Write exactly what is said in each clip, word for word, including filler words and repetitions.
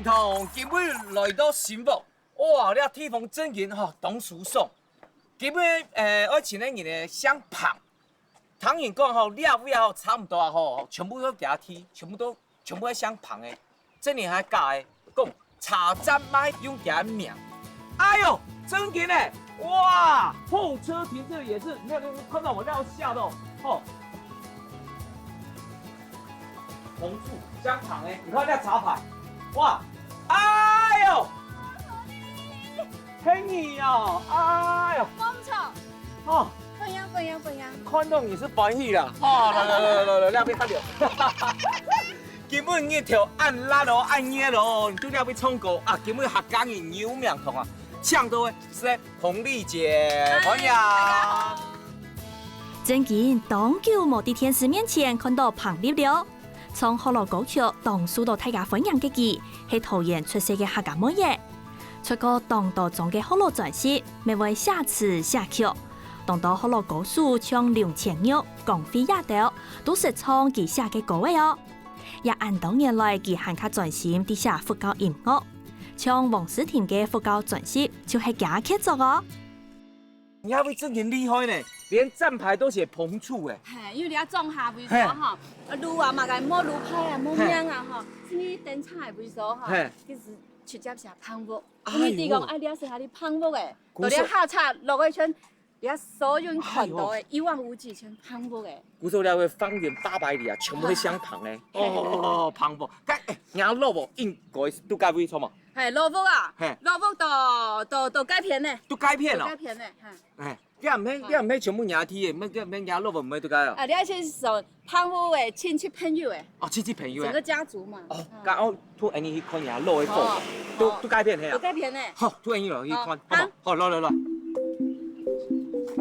同今晡日來到新屋，哇，這地方正經吼，當舒爽。今晡日，呃，愛請个人呢，姓彭。聽人講吼，這位吼，差毋多啊吼，全部都佢个地，全部都，全部都姓彭个。 真个還假个？講車站賣用佢个名。哎喲，正經个，哇，候車亭這也是，你看，你看到我那要嚇到，吼。紅樹香腸哎，你看那招牌，哇，哎喲，很你哦，哎喲，工厂，哦，不一样，不一样，不一样。看到你是歡喜啦，哦，來來來來來，那邊看到。 今晡日頭恁熱哦，恁熱哦，你都了會唱歌啊！今晡日客家人有名堂啊，唱歌个係彭麗姐，歡迎。正經當久無在電視面前看到彭麗了。唱學老歌曲當受到大家歡迎个佢，係桃園出世个客家妹仔。出過當多張个學老專輯，乜會寫詞寫曲。當多學老歌手像林千玉、江蕙這兜，都識唱佢寫个歌仔哦。 也恁多年來，佢還較專心在寫佛教音樂，像黃詩婷个佛教專輯就係佢个傑作哦。你這位正經厲害呢，連站牌都寫彭厝哎。嘿，因為你愛種下位所吼，路啊嘛个無路牌啊，無名啊吼，所以等車个位所吼，嘿其實直接寫彭屋，哎因為你講喲哎，你係哪裡彭屋个，古時到底下車落去全，你所有看到个一望無際全彭屋个。古時候了會方圓八百里啊，全部都姓彭哎。哦，彭屋，該哎，你老屋應該係在該位著無？嘿，老屋啊嘿，老屋到到到該片呢，在該片哦到該。片呢，嘿。哎，你毋係你毋係全部你个地，毋係你老屋毋係在該哦。啊，你愛先說朋友个親戚朋友个，哦，親戚朋友哎。整個家族嘛。哦嗯，剛好同你去看你老屋个房哦，都哦都該片係啊。都該片呢。好，同你去看，好好不好？好，來來來。啊，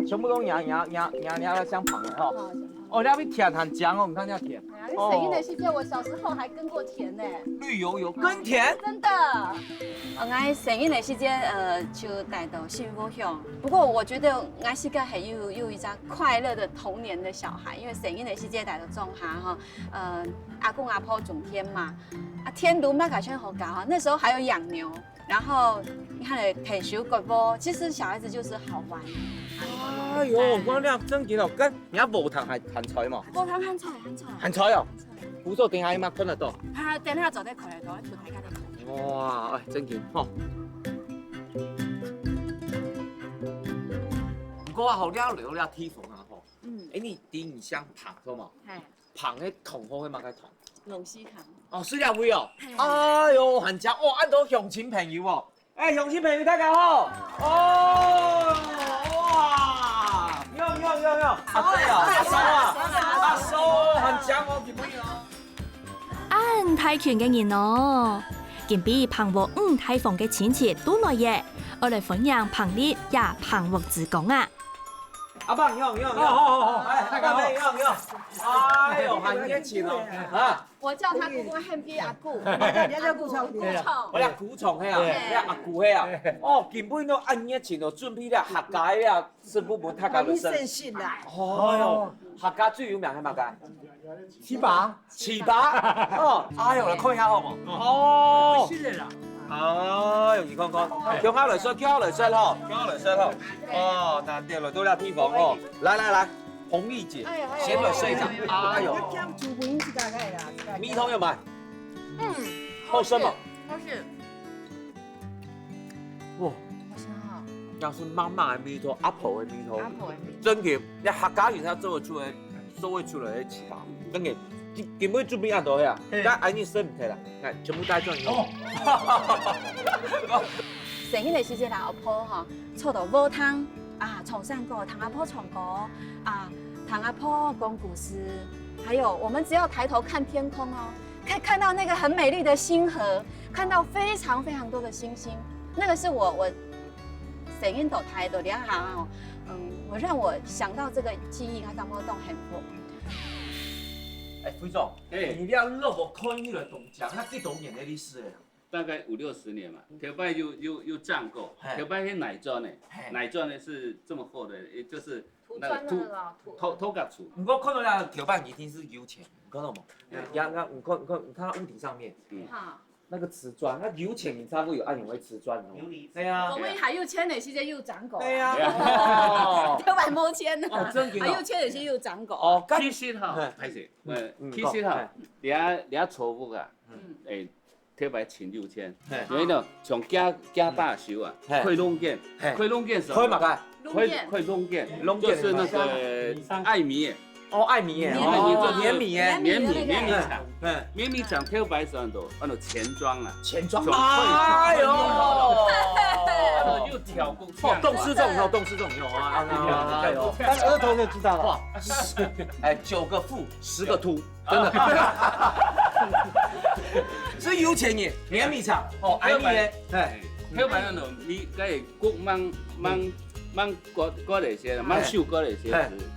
全部都你你你你你姓彭个吼。哦哦，你那邊田很靚哦，你看那田。哎呀，你細人个時節，我小時候還耕過田呢。綠油油，耕田。真的。呃，𠊎細人个時節，呃，就戴到新屋鄉。不過我覺得𠊎係個很有有一張快樂的童年的小孩，因為細人个時節戴到莊下哈，呃，阿公阿婆種田嘛，啊，田都麼个全好搞哈。那時候還有養牛，然後你看，欸，摕收割禾，其實小孩子就是好玩。哎喲，我講你正經哦，跟你家禾埕還還在嘛？禾埕還在，還在。還在哦。古早等下嘛看得到。啊，等下做得看得到，就大家來看。哇，哎，正經吼。毋過啊，好了了了地方啊吼。嗯，哎，你第一姓彭，著無？嘿，彭个同學係麼个同？龍溪堂。哦，係這位哦。嘿哎喲，還正哦，恁多鄉親朋友哦。哎，鄉親朋友大家好。哦，哇，有有有有，阿伯啊，阿叔啊，阿叔，還正哦，今晡日哦。恁大群个人哦！今晡彭屋五大房个親戚都來耶，愛來歡迎彭麗也彭屋之光啊！阿伯，你好，你好，你好。好好好好。哎，大家好，你好，你好。哎喲，還熱情哦，啊。我叫他姑姑，還比阿姑。你要叫姑丈姑丈。我倈姑丈係啊，倈阿姑係啊。哦，今晡日恁熱情哦，準備了客家个啊，食物分大家來食。你先食啦。哦喲，客家最有名係麼个？粢粑。粢粑。哦，哎喲，來看一下好無？哦。哎喲，你看看，共下來食，共下來食吼，共下來食吼。哦，難得來到這地方哦。來來來，彭麗姐，先來試一下。哎喲，要這樣煮不一定大概啦。米湯有無？嗯，好食無？好食。哇，好食哈，這係媽媽个味道，阿婆个味道阿。婆个味道。真个，這客家人才做得出來，做得出來个粢粑。真个，今今晡日準備恁多呀，該恁樣食毋忒啦，來，全部帶轉去。細人个時節啦，阿婆吼，坐到禾埕啊，唱山歌，聽阿婆唱歌啊，聽阿婆講故事，還有我們只要抬頭看天空哦，可以看到那個很美麗的星河，看到非常非常多的星星。那個是我我細人到大到這下哦，嗯，我讓我想到這個記憶，我感覺當幸福。哎，會長，哎你這老屋看起來當靚，該幾多年个歷史个？大概五六十年嘛，頭擺有有有種過，嘿頭擺係泥磚个嘿，泥磚个是這麼厚的，也就是那個土土磚那個啊土土土角厝。毋過看到這頭擺一定係有錢，你看到無？你看，你看，你看，你看屋頂上面，哈，那个瓷磚，那有錢人才會有恁樣个瓷磚哦。對啊我，们還有錢的時間有掌過。對啊，哦，哦，都還無錢呢。哦，真的哦還有錢的時間有掌過。哦，該其實哈嘿，歹勢，呃嗯其實哈嘿，你啊你啊錯誤啊嗯，誒，特別請有錢嘿，因為呢，從加加大修啊嘿，開農建，嘿開農建什開嘛个，農建開農建，農建就是那個艾米耶，哦，艾米耶，棉艾米哦就是棉米耶，棉米棉米棉米廠，嗯，棉米廠頭擺時候都安到錢莊啊，錢莊，莊哎呦，然後又挑過哦，懂事這種有，懂事這種有啊，哎呦，但額頭就知道了，哇，哎，九個富，十個禿，真的，是有錢人，棉米廠，哦，艾米耶，哎，頭擺呢，你該谷吂吂吂割割那些，吂收割那些，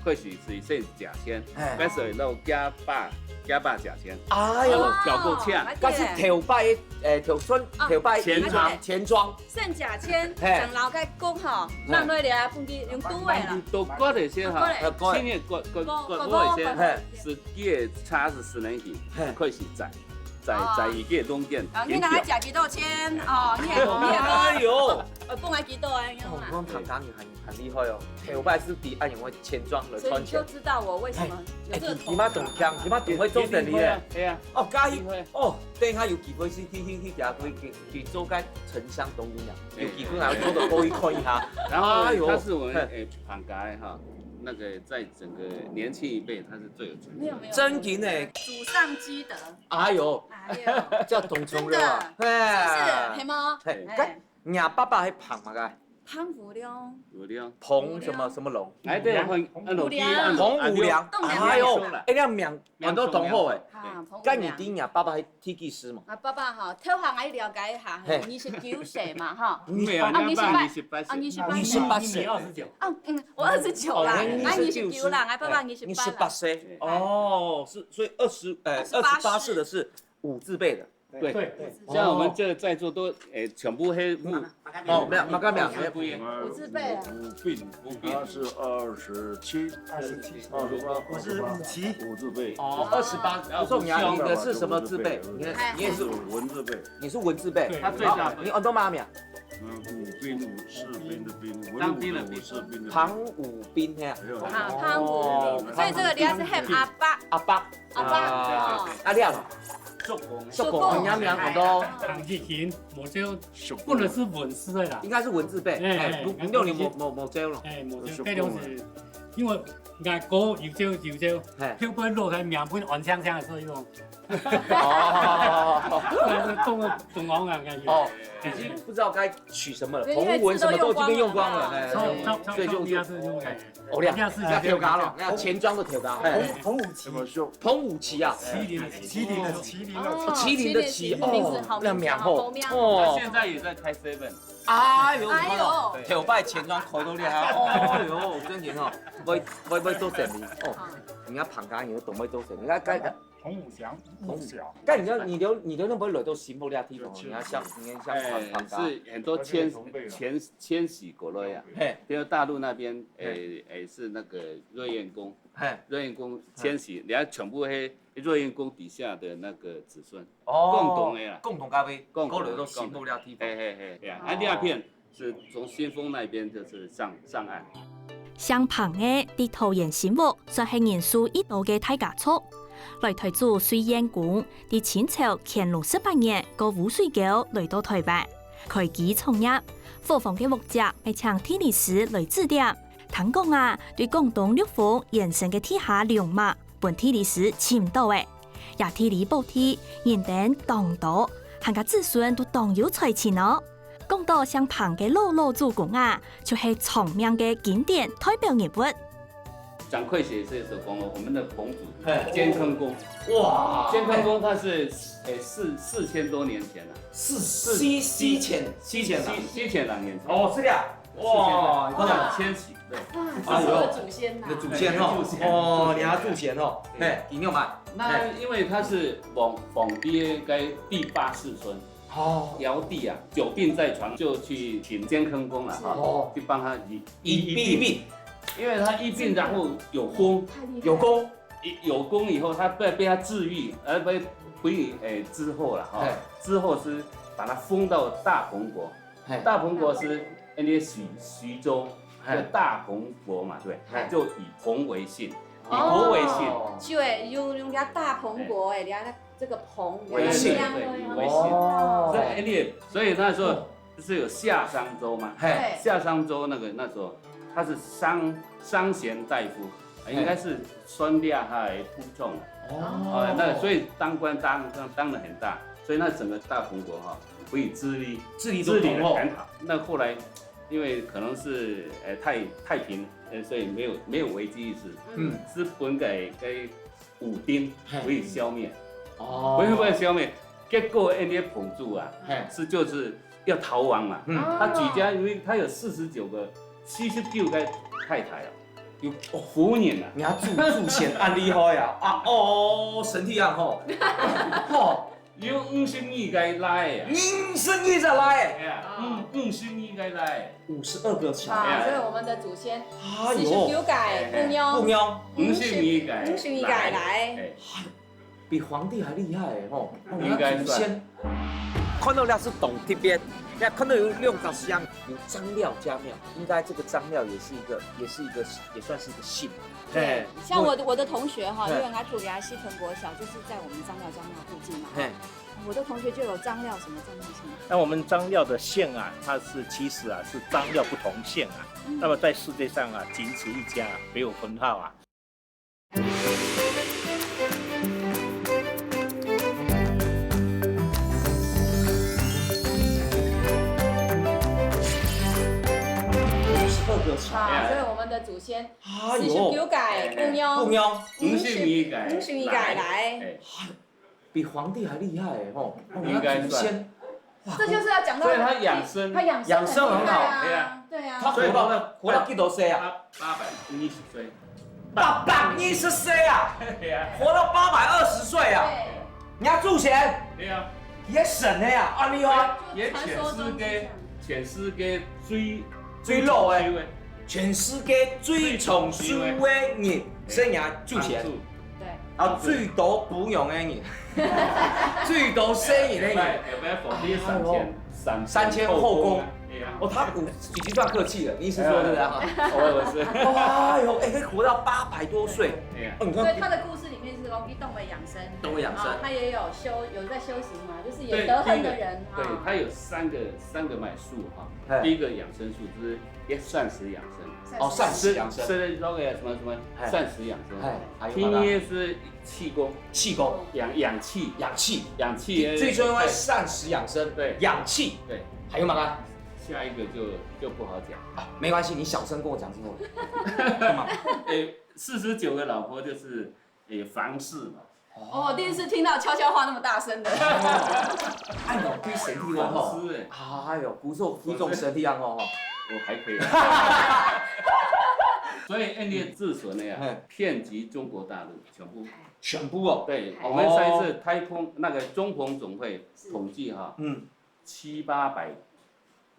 開始是先食錢，哎開始到加百加百食錢，哎呦。挑過錢。該係頭擺，誒，頭村頭擺錢莊錢莊，先食錢，嘿上樓个谷吼，放落來啊，放佢用煮个啦。都割那些哈，呃，割青葉割割割割割那些，嘿是佢个差是十年期嘿，開始摘摘摘一個農建，啊，你拿來食幾多錢？哦，你還你還哎呦，呃，本來幾多啊，你看嘛。我們唐家人很很厲害哦，頭擺是比安永會錢莊來賺錢。所以你就知道我為什麼有哎，這個你你媽懂講，你媽懂會做生理咧。哎呀，哦，嘉義哦，等一下有機會去去去去去去做該城鄉東運啊，有機會還要做個過去看一下。然後哎呦他是我們誒旁街哈，那個在整個年輕一輩他是最有成就。沒有沒有，真緊呢，祖上積德，哎呦，哎呦，叫董仲略啊，真的是不是？哎係，無？哎，該若爸爸係彭麼个？彭武良。有的哦。彭什麼什麼龍？哎，對，很很有武良彭武良，董良哎呦良，哎，那名名都懂好哎。啊，彭武該你良。知若爸爸係鐵技師嘛？啊，爸爸吼，頭下𠊎了解一下，嘿二十九歲嘛，吼。沒有，啊你爸爸二十八二十八歲。啊，二十八二十八歲。你二十九，啊，嗯，我二十九啦，哦啊，二十九啦，啊，爸爸二十八啦。二十八歲哦，是所以二十，呃，二十八歲的是武字輩的。對，對，像我們這在座都誒全部黑幕。哦，沒有，沒有，沒有，不一樣。武字輩啊。武並武並他是二十七，二十七，二十八，我是武七，武字輩。哦，二十八，不是你啊，你的是什麼字輩？你看你也是文字輩。你是文字輩，對他最大好，你安到麼名？嗯，武並武士兵的兵，當兵的兵文武士兵的彭武兵呀。没有。啊，彭武，所以這個你還是喊阿伯，阿伯，阿伯哦。阿亮，叔公。叔公，你名講到，唐吉勤，我就不能是文字的啦應。該是文字輩，哎哎，不不用你莫莫莫走了。哎，我就這種是，因為𠊎哥有少有少，哎，後背落來名分安鏘鏘的時候，用，哦，但是動了動王啊，感覺。哦，已經不知道該取什麼了，因為彭文什麼都已經被用光了，字都用光了哎，超超超所以就超一下是用哎，哦，兩一下是那調價了，那錢莊的調價，哎，彭武七，什么秀？彭武旗啊，麒麟麒麟的麒麟的哦麒麟的麒麒麟名字好哦，那名好好妙他哦，現在也在開 seven。哎呦，哎呦你看到頭擺錢莊開到厲害，哦喲，真的哦，會會會做生意哦，人家彭家人都懂會做生意，你看該彭武祥，武祥，該你知道你都你都那麼來到新埔這地方，你要像你要像哎彭，彭家，是很多遷遷遷徙過來啊，嘿比如大陸那邊，哎哎是那個瑞源公，嘿，瑞源公遷徙，你看全部黑瑞源公底下的那個子孫，哦，共同的啦共同咖啡，共同過來到新埔這地方，嘿嘿嘿，呀，啊那片是從新豐那邊就是上上岸。姓彭个在桃園新屋算係人數已多个大家族。來台祖瑞源公，在清朝乾隆十八年過烏水溝來到台灣，開基創業。伙房个屋脊乜請地理師來指點。聽講啊，對廣東陸豐延伸个地下龍脈，分地理師尋到个。 這地理寶地，人丁當多，還个子孫都當有才情哦。講到姓彭个老老祖公啊，就係長命个經典代表人物。蔣介石是講我們的彭祖嘿堅坑公，哇，堅坑公他是誒四四千多年前啊，是西西前西前啊，西西前兩年前，哦，是的，哇，你看哇，到千禧对，啊，這是我的祖先呐你的。祖先哦祖，先哦，你的祖先哦，嘿，你有嗎？那因為他是皇皇帝的第八世孫，哦，堯帝啊久病在床，就去請堅坑公了哈，哦去幫他醫醫醫病，因為他醫病然後有功，有功，有功以后，他被被他治愈，呃，被被诶之后了哈嘿，之后是把他封到大同国，嘿，大同国是那个徐徐州嘿叫大同国嘛，对不对？嘿就以彭为姓，以彭为姓。哦就会用用个大彭国诶，人家这个彭为姓对对对，以为姓。哦所以哎，你也所以那时候不是有夏商周吗？嘿，夏商周那个那时候他是商商贤大夫，啊应该是商朝个部众啊。哦哦，那所以当官当当当的很大，所以那整个大同国哈，可以治理治理都治理同后，很好。那后来因为可能是呃太太平，呃所以没有没有危机意识，嗯，是本该该武丁嘿可以消灭，哦不会不会消灭，结果那些彭祖啊，嘿，是就是要逃亡嘛，嗯，他举家因为他有四十九个，四十九个太太啊，有哦，夫人啊，人家祖祖先恁厉害啊啊哦，身体啊吼，吼，有五十二个倈仔啊，五十二个倈，哎呀，五五十二个倈仔，五十二个小，啊，所以我们的祖先哎四十九个呦，公不羊，牛，五十二个五十二个倈仔，哎，比皇帝还厉害哎吼，应该算祖先。看到那是懂特别，那看到有两个香，有张廖家庙，应该这个张廖也是一个，也是一个，也算是一个姓。对，像我的我的同学哈，嘿因为他住给他西屯国小，就是在我们张廖家庙附近嘛。嘿，我的同学就有张廖什么张廖什么。那我们张廖的姓啊，它是其实啊是张廖不同姓啊，那么在世界上啊仅此一家，没有分号啊。五十二个小，啊，所以我们的祖先哎四十九个公羊，不牛，五十二个，五十二个倈，哎，比皇帝还厉害哎吼，应该算祖先，这就是要讲到所以他养生他养生养生很好对啊，对啊，他活到活到几多岁啊？八八百二十岁，八百二十岁啊，对呀，活到八百二十岁啊，对，人家祖先对呀，也神的呀，啊你看，也全世界全世界最最老的最全世界最长寿的人，是人家祖先，对，啊最多不用的人，最多生人的人。有没有皇帝三千三三千后宫哎呀，哦，他不已经算客气了，你意思说是这样啊？我我是，哎呦，哎，可以活到八百多岁，哎呀，哦，你所以他看，的故事里面是容易动为养生，动为养生啊他也有修有在修行嘛，就是对有德行的第一个人对，啊，他有三个三个脉数哈，哎第一个养生术就是也膳食养生，哦，膳食养生，吃的那个什么什么哎膳食养生，哎，还有嘛啦，第一个是气功，气功、养养气，养气，养气最重要的膳食养生，对养气，对，还有嘛啦？下一个就就不好讲，啊，没关系，你小声跟我讲就好了。干嘛？哎，四十九个老婆就是哎房事嘛，哦，第一次听到悄悄话那么大声的，哎呦，比身体我吼，房事哎，哎呦，不错，不错，身体啊吼，我还可以，所以哎，你的自损的呀哎，遍及中国大陆全部。全部哦，对，我们上一次台澎那个中澎总会统计哈，嗯，七八百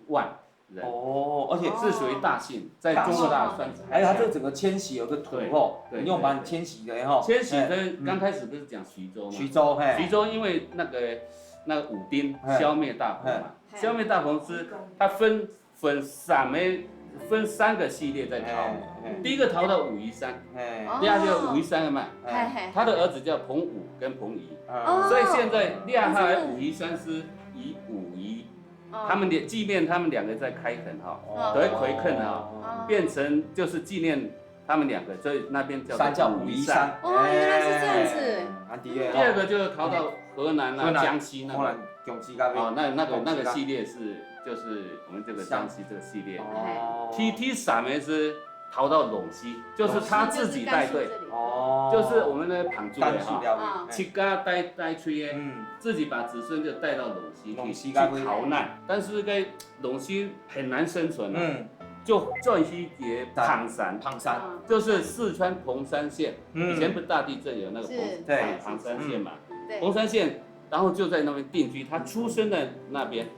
万人，哦，而且是属于大姓，在中国大陆算是。还有它这整个迁徙有个图吼，对对你用把你迁徙的吼，迁徙哎的刚开始不是讲徐州吗？徐州嘿，徐州因为那个那个武丁哎消灭大鹏嘛，哎消灭大鹏是他分分三个分三个系列在逃，哎哎第一个逃到武夷山，哎哦第二个武夷山的嘛，嘿嘿，他的儿子叫彭武跟彭仪，啊所以现在厉害的武夷山是以武夷，哦他们的纪念他们两个在开垦哈，哦都会回垦哈，哦变成就是纪念他们两个，所以那边叫山叫武夷山，哦，原来是这样子。哎，蛮厉害第二个就是逃到河南啊、河南江西那个河南江西那边哦，那那个那个江西系列是就是我们这个江西这个系列。哦第第三个是逃到龙溪，就是他自己带队，就是在树这里哦，就是我们的彭祖的甘肃哈，料理，自家带带去耶，嗯自己把子孙就带到龙溪去去龙溪该不会逃难，但是在龙溪很难生存啊，嗯，就转去给彭山，彭山，就是四川彭山县，嗯以前不是大地震有那个彭是对彭彭山县嘛，对彭山县，然后就在那边定居。他出生在那边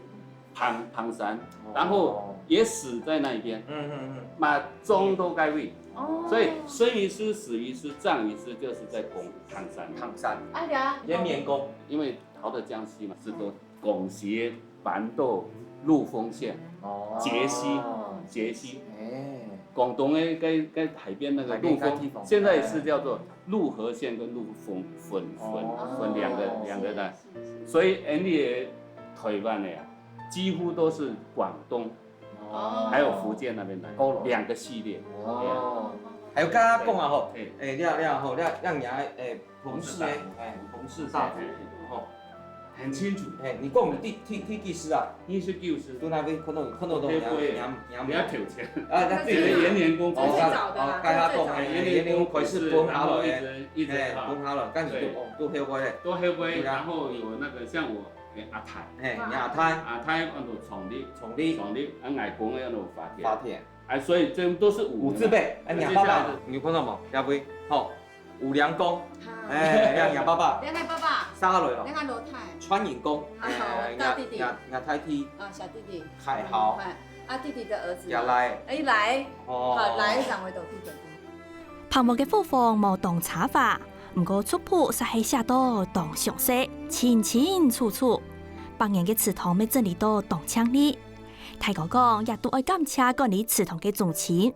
彭彭山，然后也死在那一边，嗯嗯嗯，嘛葬到該位。哦，所以生於斯、死於斯、葬於斯，就是在貢、唐山。唐山，哎呀，連綿宮，因為逃到江西嘛，是說貢西搬到陸豐縣，哦，解析，解析。哎，廣東的該、該海邊那個陸豐，海邊該地方，現在是叫做陸河縣跟陸豐分分分兩個兩個的，所以𠊎俚个台灣的啊，幾乎都是廣東。哦，還有福建那邊來，兩個系列。哦，還有剛剛講啊吼，哎，這這吼，這這若誒彭氏誒，哎彭氏大族吼，很清楚。哎，你講你第第第第四啊，二十九世，都那邊看到看到都兩兩兩，不要挑戰。啊，那這個延年宮，哦，該下講，哎，延年宮開始分下了，哎，一直一直哎，分下了，但是都哦都後背咧，都後背，然後有那個像我。 阿太，嘿，阿太，阿太安到長曆，長曆，長曆，啊，外公安到發田，發田，哎，所以這都是五字輩，哎，若爸爸，你有看到無？這位，吼，五梁公，哎，這若爸爸，這若爸爸，生下來了，這若老太，穿雲公，哎，大弟弟，若大弟，啊，小弟弟，太后，啊，弟弟的兒子，也來，哎，來，哦，好，來，掌櫃到弟弟。 彭屋个屋方無當奢華，毋過族譜煞係寫到當詳細，清清楚楚。百年个祠堂乜整理到當淨俐。大哥講，也都愛感謝管理祠堂个宗親。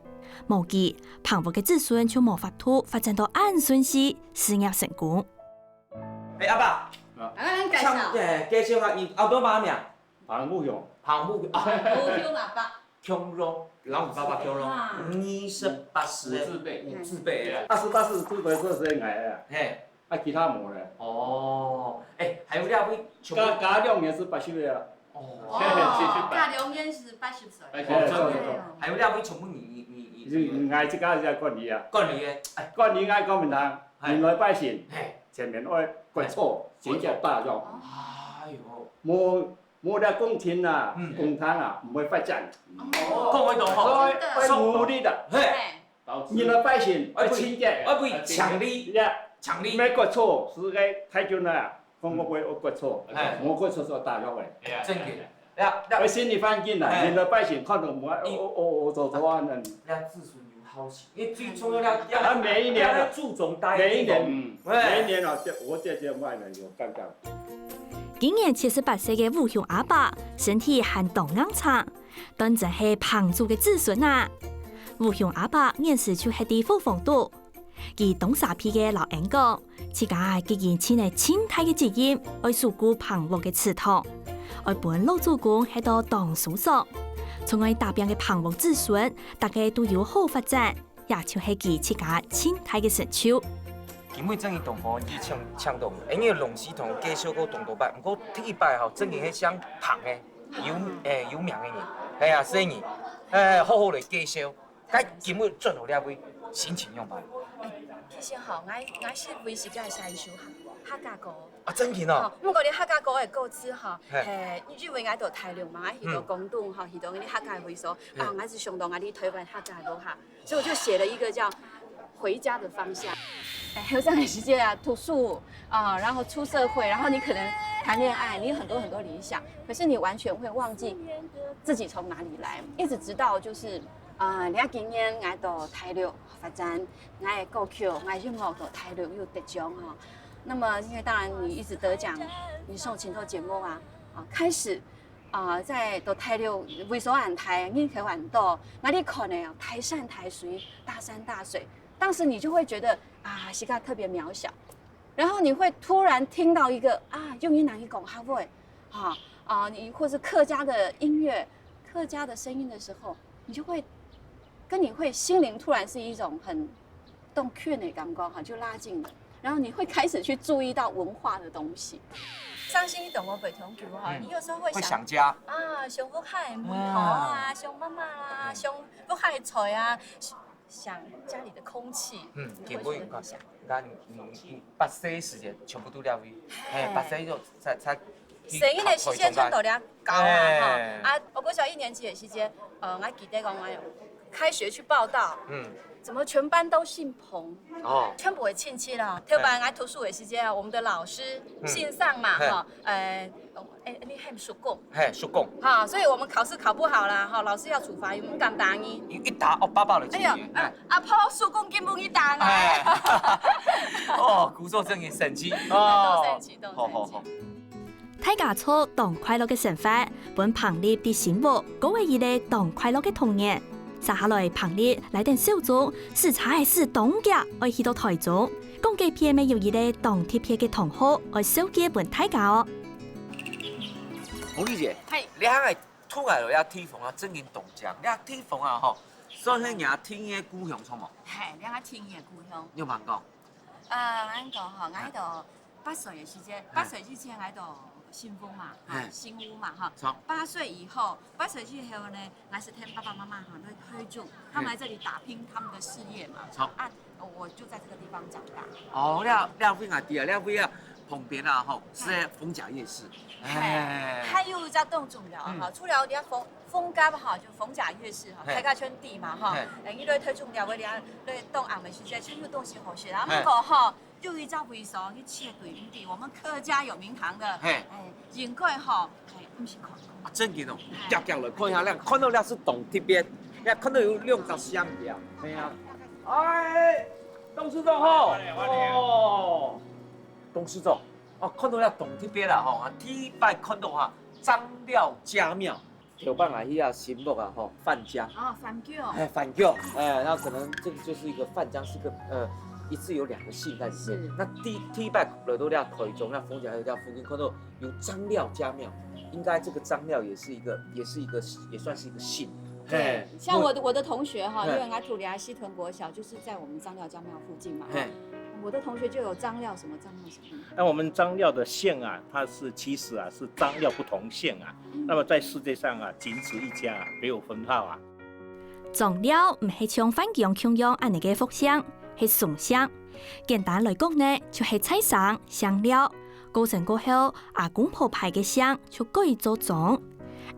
無佢，彭屋个子孫就無法度發展到恁順序，事業成功。哎，阿爸，啊，介紹，介紹下，你阿爸爸名？彭武雄。彭武雄，啊，武雄阿伯。 共榮，老爸爸共榮，二十八歲，五字輩，五字輩啊。二十八歲出來做生意啊，嘿，啊，其他無咧。哦，哎，還有兩位，加加兩年是八十歲啊。哦，加兩年是八十歲。八十歲，還有兩位全部你你你你，你你自家在管理啊？管理个，哎，管理个講明堂，迎來百姓，嘿，前面愛割草，清潔打掃。哎喲，無 無了公田啊，公堂啊，毋會發展。講會懂吼，所以愛努力啊，嘿，你的百姓愛清潔，愛會強力，呀，強力，毋愛割草，係个太君啊，講我會愛割草，無割草就打落來。正經，呀，愛心理環境啊，你的百姓看到毋愛，哦哦哦，走走啊，那。 因為最重要个，啊，每一年啊，注重大家每一年，嗯，每一年啊，這我這屆外人有看到。今年七十八歲个武雄阿伯，身體還當硬淨，當真係彭祖个子孫啊！武雄阿伯年時就歇在屋房肚，佢當沙鼻个摎𠊎講， 自家既經盡了盡大个責任，愛守護彭屋个祠堂，愛分老祖公歇到當舒爽，從愛打拚个彭屋子孫，大家都有好發展，也就係佢自家盡大个成就。今晡日正經同朋友請請到，因為龍獅同介紹過當多擺，毋過第一擺吼，正經係姓彭个，有誒有名个人，係啊，所以呢，誒好好來介紹。 該今晡日轉到這位，心情仰般？其實吼，𠊎𠊎係為自家寫一首客客家歌。啊，正經哦。吼，毋過你客家歌个歌詞吼，嘿，因為𠊎到大陸嘛，𠊎去到廣東吼，去到你客家會所，啊，𠊎係想到𠊎台灣客家歌哈，所以我就寫了一個叫《回家的方向》。哎，後生个時節啊，讀書啊，然後出社會，然後你可能談戀愛，你有很多很多理想，可是你完全會忘記自己從哪裡來，一直直到就是 啊，這幾年𠊎到大陸發展，𠊎个歌曲，𠊎音樂到大陸有得獎吼。那麼因為當然你一直得獎，你上盡多節目啊，啊，開始啊，在到大陸會所恁大，人口恁多，𠊎兜看个哦，大山大水，大山大水，當時你就會覺得啊，自家特別渺小。 然後你會突然聽到一個啊，用閩南語講客話，哈啊，你或是客家的音樂、客家的聲音的時候，你就會跟你會心靈突然是一種很動圈的感覺哈，就拉近了。然後你會開始去注意到文化的東西。相信你懂我北同久哈，你有時候會想會想家啊，想屋下个門頭啊，想媽媽啊，想屋下个菜啊， 想家裡的空氣，嗯，你會去很想。𠊎嗯八歲時節全部都這位，嘿，八歲就在在。細人个時節全到這搞啊，哈。啊，我國小一年級个時節，呃，𠊎記得講，𠊎有开学去报道，嗯，怎么全班都姓彭？哦，全部的亲戚啦。特别来读书的时间啊，我们的老师姓尚嘛，哈，呃，哎，你喊叔公，嘿，叔公，哈，所以我们考试考不好啦，哈，老师要处罚，我们敢打你？一打哦，爸爸的，哎呀，阿婆叔公根本一打啊，哎，哦，故所真个神奇，哦，都神奇，都神奇。好好好。 大家著當快樂个生活，分彭麗在新屋過了一個當快樂个童年。接下來彭麗拉等小鍾駛車仔駛當遽，愛去到臺中，講該片乜有一個當特別个場合，愛紹介分大家哦。彭麗姐，嘿，你還愛出來了，這地方啊，真正當靚，這地方啊吼，算係你个第二个故鄉，著無？嘿，這个第二个故鄉。你有聽講？呃，恁講吼，𠊎都 八歲个時節，八歲之前𠊎都新豐嘛，哈，新屋嘛，哈。八歲以後，八歲之後呢，𠊎係跈爸爸媽媽哈，來臺中，他們來這裡打拼他們的事業嘛。啊，我就在這個地方長大。哦，這位𠊎知啊，這位啊，旁邊啊，吼，係逢甲夜市。哎，還有一隻當重要哈，除了你看逢，逢甲哈，就逢甲夜市哈，開發圈地嘛哈，哎，因為臺中了，𠊎等來當暗个時節，全部東西好食啊，毋過哈， 就一隻位所，你絕對毋知，我們客家永明堂的，嘿，哎，應該吼，哎，毋係看。啊，正經哦，遽遽來看一下，你看到這係當特別，你看到有兩隻香料，係啊。哎，董事長好，哦，董事長，哦，看到這當特別啦吼，啊，第一擺看到哈，張廖家廟。 頭擺𠊎去啊，新屋啊，吼，范家。哦，范家。哎，范家，哎，那可能這個就是一個范家，是個，呃，一直有兩個姓在裡面。是。那第，第一擺來到這臺中，那逢甲夜市附近看到有張廖家廟，應該這個張廖也是一個，也是一個，也算是一個姓。對，嘿，像我的，我的同學哈，嘿。因為𠊎讀个係西屯國小，就是在我們張廖家廟附近嘛，嘿。我的同學就有張廖什麼，張廖什麼。 那我們張廖的姓啊，它是，其實啊，是張廖不同姓啊。那麼在世界上啊，僅此一家啊，別無分號啊。張廖毋係像范家共樣恁呢个複姓，係雙姓。簡單來講呢，就係在生姓廖，過身過後，阿公婆排个姓就改做張。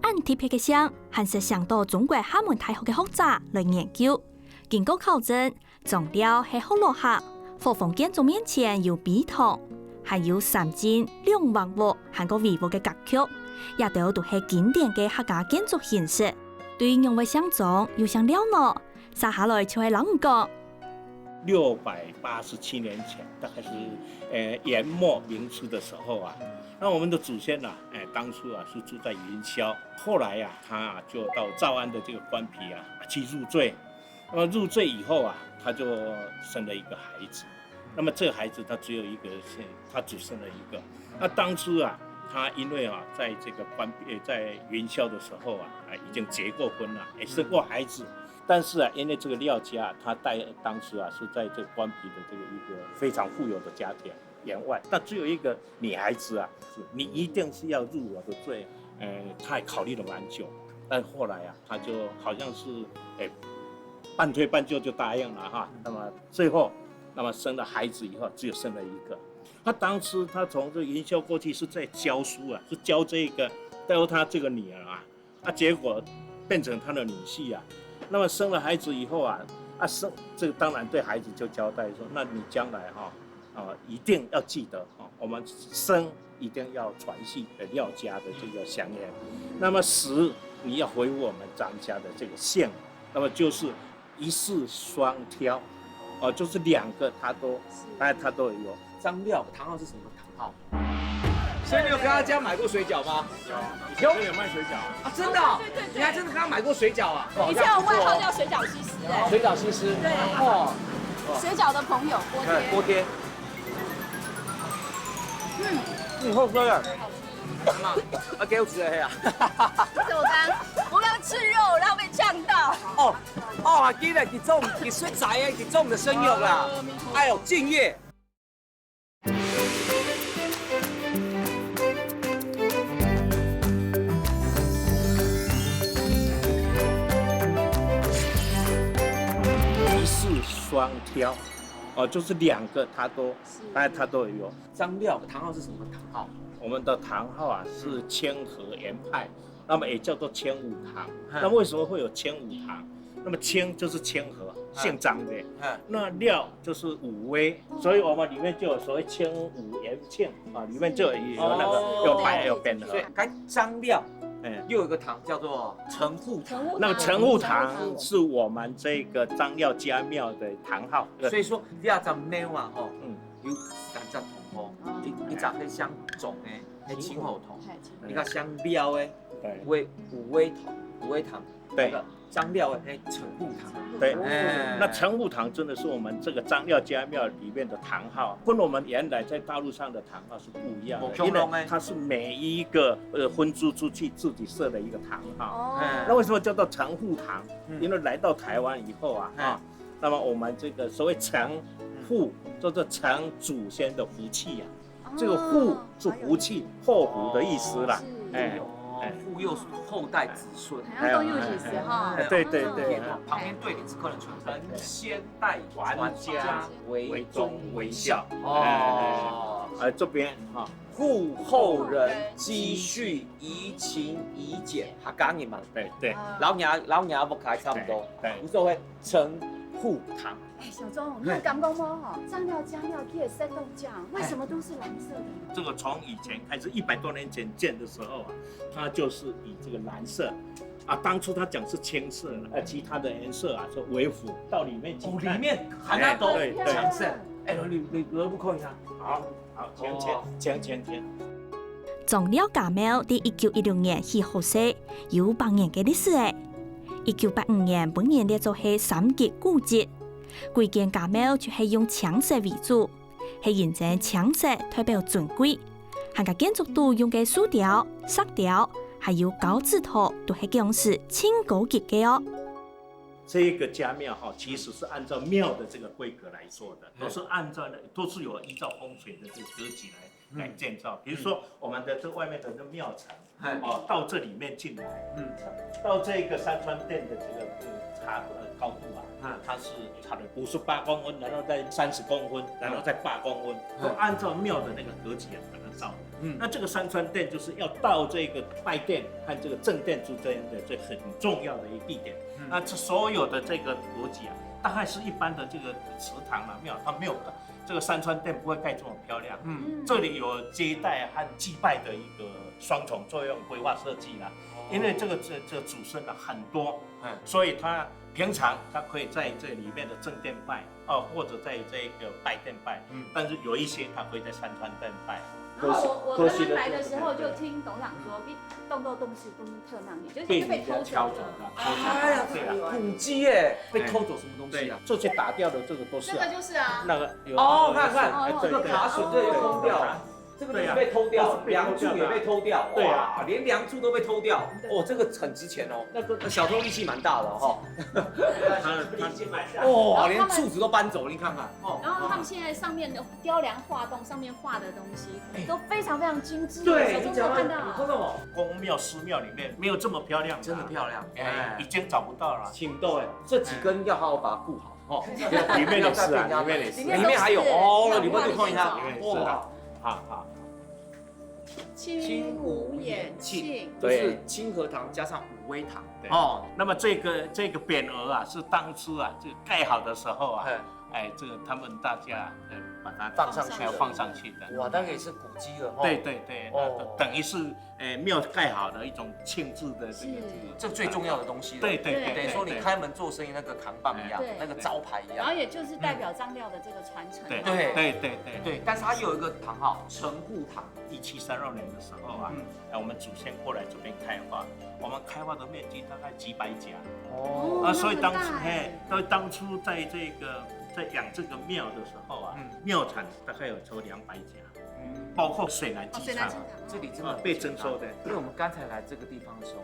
恁特別个姓，還係請到中國廈門大學个學者來研究。經過考證， 張廖係學老客，伙房建築面前有陂塘，還有三進兩橫屋，還過圍屋个格局，這兜都係經典个客家建築形式。對仰會姓張又姓廖呢？接下來就係摎你講。六百八十七年前，大概是，呃，元末明初的時候啊，那我們的祖先啊，哎，當初啊，是住在雲霄，後來啊，他啊，就到詔安的這個官皮啊，去入贅。 那麼入贅以後啊，他就生了一個孩子。那麼這個孩子他只有一個，現，他只生了一個。那當初啊，他因為啊，在這個官，呃，在雲霄的時候啊，啊，已經結過婚了，也生過孩子。但是啊，因為這個廖家，他在當時啊，是在這個官皮的這個一個非常富有的家庭。 員外，但只有一個女孩子啊，是你一定是要入我的贅。呃，他也考慮了蠻久，但後來啊，他就好像是，哎，半推半就就答應了哈。那麼最後，那麼生了孩子以後，只有生了一個。他當時他從這雲霄過去是在教書啊，是教這個，教他這個女兒啊。 啊，結果變成他的女婿啊。那麼生了孩子以後啊，啊，生，這個當然對孩子就交代說，那你將來哈，啊，一定要記得哈，我們生一定要傳續，呃，廖家的這個香煙。那麼死，你要回復我們張家的這個姓，那麼就是一世雙挑，哦，就是兩個他都，是。哎，他都有。張廖，堂號是什麼堂號？ 所以你有跟他家買過水餃嗎？有，以前有賣水餃啊。啊，真的哦？對，對，對，對。你還真的跟他買過水餃啊？以前我外號叫水餃西施欸。水餃西施。對。哦。水餃的朋友，鍋貼。哎，鍋貼。嗯。嗯，好吃欸。好吃。啊，給我吃了呀。怎麼辦？我剛吃肉，然後被嗆到。哦，哦，還記得，你中，你食齋欸，你中的生肉啦。哦，沒錯。哎呦，敬業。 一世雙挑，哦，就是兩個他都，是。哎，他都有。張廖，堂號是什麼堂號？我們的堂號啊，是謙和元派，那麼也叫做謙武堂。嗯。那為什麼會有謙武堂？那么清就是清河，姓张的。嗯。那廖就是武威，所以我们里面就有所谓清武元庆啊，里面就有，有那个，哦。有白有边的。所以，該张廖，哎。又有一个堂叫做陳護堂。陳護堂。那个陈护堂是我们这个张廖家庙的堂号。对。所以说，廖张廖啊，吼，嗯。有三只堂吼，哦。一，一只是姓张的， 係清河堂。係，清河。你看姓廖的，對。武威，武威堂，武威堂，對。那个姓廖的，係陳護堂。對。哎。那陳護堂真的是我们这个张廖家庙里面的堂号，跟我们原来在大陆上的堂号是不一样的，不相同的。因为它是每一个，呃，分支出去自己设的一个堂号。哦。哎。那为什么叫做陈护堂？嗯。因为来到台湾以后啊，哎。啊，那么我们这个所谓陈护，嗯。叫做陈祖先的福气啊。 这个护是福气，祸福的意思啦。哦，是。哎，哦，哎。护佑是后代子孙。好像都有意思哈。哎，对，对，对。旁边对联是可能传承先代传家为宗为孝。哦。哎，这边哈，护后人积蓄以勤以俭，客家人嘛。对，对。老娘，老娘屋下差不多，对，对。无所谓，陈护堂。 哎，小鍾，你有感覺無吼？張廖家廟佢个色都這樣，為什麼都是藍色的呢？这个从以前开始，一百多年前建的时候啊，它就是以这个蓝色啊，当初他讲是青色了，呃，其他的颜色啊，说为辅，到里面去看。哦，里面还要都，哎，对，对。青色。哎，你，你，你不看一下？好，好，请，请，哦。请，请，请。张廖家廟在一九一六年起好勢，有百年个历史了。一九八五年分人列做係三级古迹， 歸間家廟就係用青色為主，係因為青色代表尊貴，還个建築肚用个樹雕、石雕，還有交趾陶，都係該央時盡高級个哦。这个家庙哈，其实是按照庙的这个规格来做的，嗯。都是按照那，都是有依照风水的这个格局来，嗯。来建造。比如说，我们的这外面的这庙层， 哎。哦，到这里面进来，嗯。到这个山川殿的这个，嗯，差，呃，高度啊，嗯。它是差了五十八公分，然后再三十公分，然后再八公分，嗯。都按照庙的那个格局啊，把它造的。嗯。那这个山川殿就是要到这个拜殿和这个正殿之间的这很重要的一个地点。嗯。那这所有的这个格局啊，大概是一般的这个祠堂啊、庙，它没有的。 这个山川殿不会盖这么漂亮。嗯。这里有接待和祭拜的一个双重作用规划设计啦。哦。因为这个，这，这祖孙啊很多，嗯。所以他平常他可以在这里面的正殿拜，哦，或者在这个拜殿拜，嗯。但是有一些他会在山川殿拜。然后我，我刚刚来的时候就听董事长说，一动到东西都是特难，就是被偷走的。被人家敲走的，偷走的，哎呀，对啊。古迹耶，被偷走什么东西啊？对，这些打掉的这个都是啊。这个就是啊。那个 有啊，哦，看看，哎，这个卡榫，这个空掉了，这个东西被偷掉，对啊，梁柱也被偷掉，对啊。哇，连梁柱都被偷掉，哦，这个很值钱哦。那个小偷力气蛮大的哈。他，他，哇，连柱子都搬走了，你看看，哦。然后他们现在上面的雕梁画栋上面画的东西，哎。都非常非常精致，对，小时候没有看到。你讲到，你看到吗？公庙、寺庙里面没有这么漂亮的啊。真的漂亮，哎，哎。已经找不到了。请到哎，这几根要好好把它顾好。 哦，里面也是啊，里面也是。里面还有哦，里面都看一下，里面也是啊。哇。好，好。清武远庆，就是清河堂加上武威堂。对。哦。那么这个，这个匾额啊，是当初啊，这个盖好的时候啊，嘿。哎，这个他们大家，呃，把它放上去的。哎，放上去的。哇，那个也是古迹了哦。对，对，对，哦。那等于是 哎，庙盖好的一种庆祝的这个，是。这个，这最重要的东西了。对，对，对，等于说你开门做生意那个看板一样，对。那个招牌一样。然后也就是代表张廖的这个传承嘛。对，对，对，对。对，但是它又有一个堂号，陈护堂。一七三六年的时候啊，嗯。哎，我们祖先过来这边开化，我们开化的面积大概几百甲。哦。啊，所以当初，那很大哎。嘿，所以当初在这个，在养这个庙的时候啊，嗯。庙产大概有超两百甲。 嗯。包括水南机场，哦，水南机场，这里真的很不简单，啊，被征收的。因为我们刚才来这个地方的时候，